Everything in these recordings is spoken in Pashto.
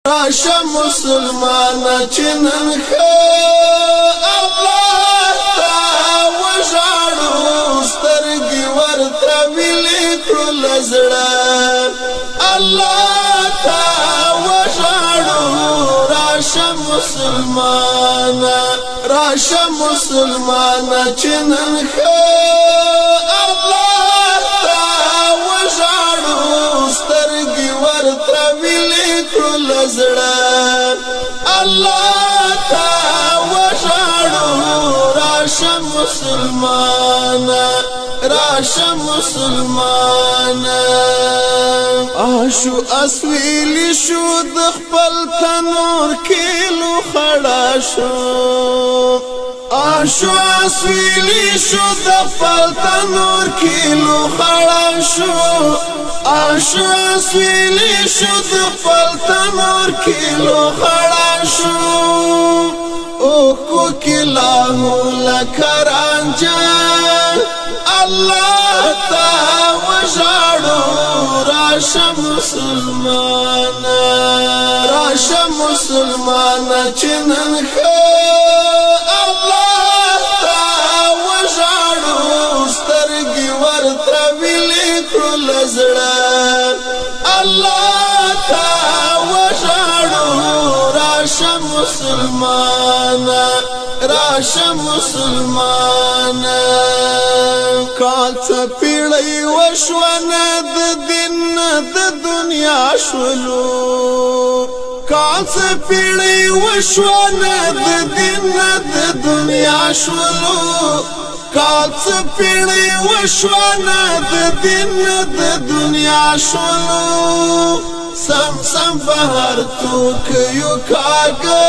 راشه مسلمان چې نن ښه الله ته وژاړو، سترګې ورته ویلې کړو له زړه. الله ته وژاړو، راشه مسلمان، راشه مسلمان چې نن ښه الله ته وژاړو، سترګې ورته ویلې کړو له زړه. الله ته وژاړو، راشه مسلمان، راشه مسلمان. آشو اسویلی شو د خپل تنور کېلو خړا شو، آشو اسویلی شو د خپل تنور کېلو خړا شو، آشو اسویلی شو د خپل تنور کېلو خړا شو. او کو کلاهو لکرانجا، الله تا وژاړو، راشه مسلمان، راشه مسلمان چې نن ښه الله تا وژاړو، سترګې ورته ویلې کړو له زړه. الله تا وژاړو، راشه مسلمان، راشه مسلمان. کال څه پیړۍ وشونه د دین د دنیا شولو، کال څه پیړۍ وشونه د دین د دنیا شولو، کال څه پیړۍ وشونه د دین د دنیا شولو. سم سم بهر توک یو کاګه،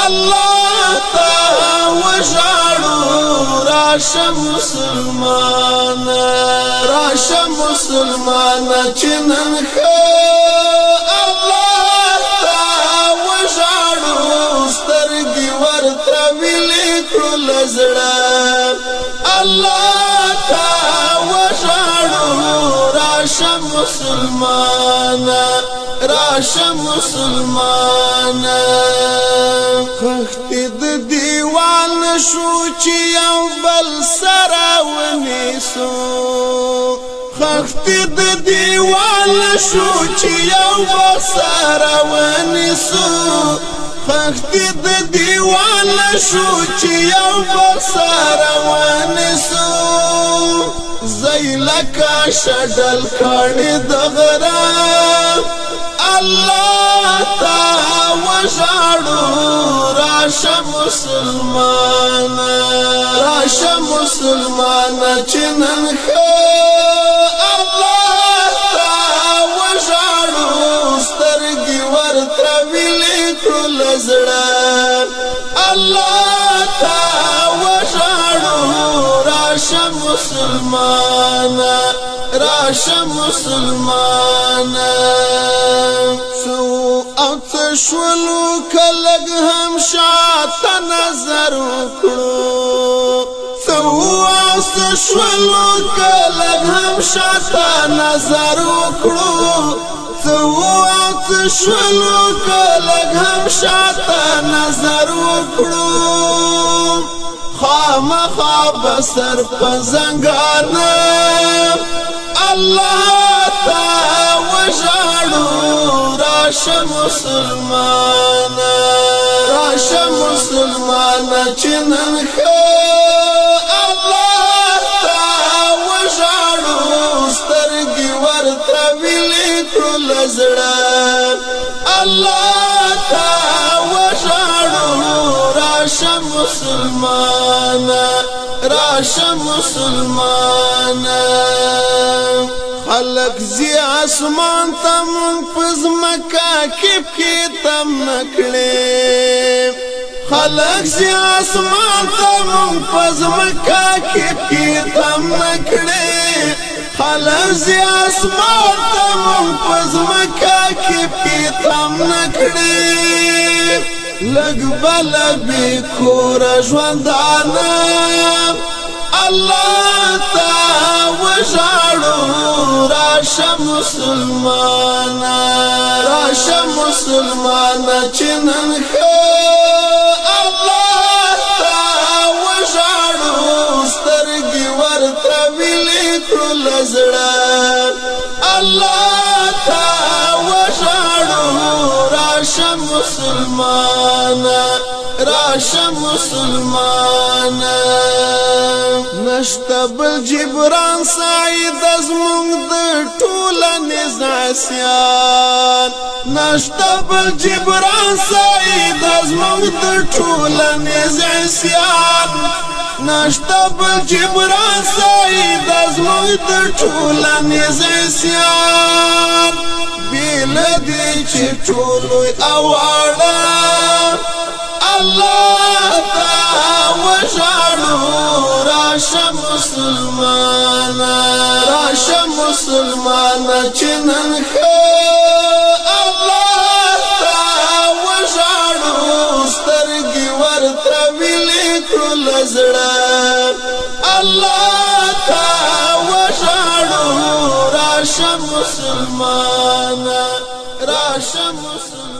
الله تا وژاړو، راشه مسلمان، راشه مسلمان چې نن ښه الله تا وژاړو، سترګې ورته ویلې کړو له زړه. الله تا وژاړو، راشه مسلمان، راشه مسلمان. خختی د دیوال شو چې یو بل سره ونیسو، خختی د دیوال شو چې یو بل سره ونیسو، خختی د دیوال شو چې یو بل سره ونیسو. زیلکا شډل کړي د غره، الله تا وژاړو، راشه مسلمان، راشه مسلمان چې نن ښه الله تا وژاړو، سترګې ورته ویلې کړو له زړه. الله تا وژاړو، راشه مسلمان، راشه مسلمان. څو او څه شولو کلګ هم شاته نظر وکړو، څو او څه شولو کلګ هم شاته نظر وکړو، څو او څه شولو کلګ هم شاته نظر وکړو. خامخا بسر په زنګانه، الله تا وژاړو، راشه مسلمان، راشه مسلمان چې نن ښه الله تا وژاړو، سترګې ورته ویلې کړو له زړه. الله تا وژاړو، راشه مسلمان، راشه مسلمان. خلق زی اسمان ته، مونږ پزمکا کې پښې تم نکړې. خلق زی اسمان ته، مونږ پزمکا کې پښې تم نکړې. خلق زی اسمان ته، مونږ پزمکا کې پښې تم نکړې. لګ بل بی کور ژوندانه، الله تا وژاړو، راشه مسلمان، راشه مسلمان، چې نن الله تا وژاړو، سترګې ورته ویلې کړو زړه. الله تا وژاړو، راشه مسلمان، راشه مسلمان. نشتبل جبران سعید زمونږ د ټولنې عصیان، نشتبل جبران سعید زمونږ د ټولنې عصیان، نشتبل جبران سعید زمونږ د ټولنې عصیان. بیل دې چې ټول اواړه الله تا وژاړو، راشه مسلمان، راشه مسلمان، چې نن الله تا وژاړو، سترګې ورته ویلې کړو زړه. الله تا وژاړو، راشه مسلمان، راشه مسلمان.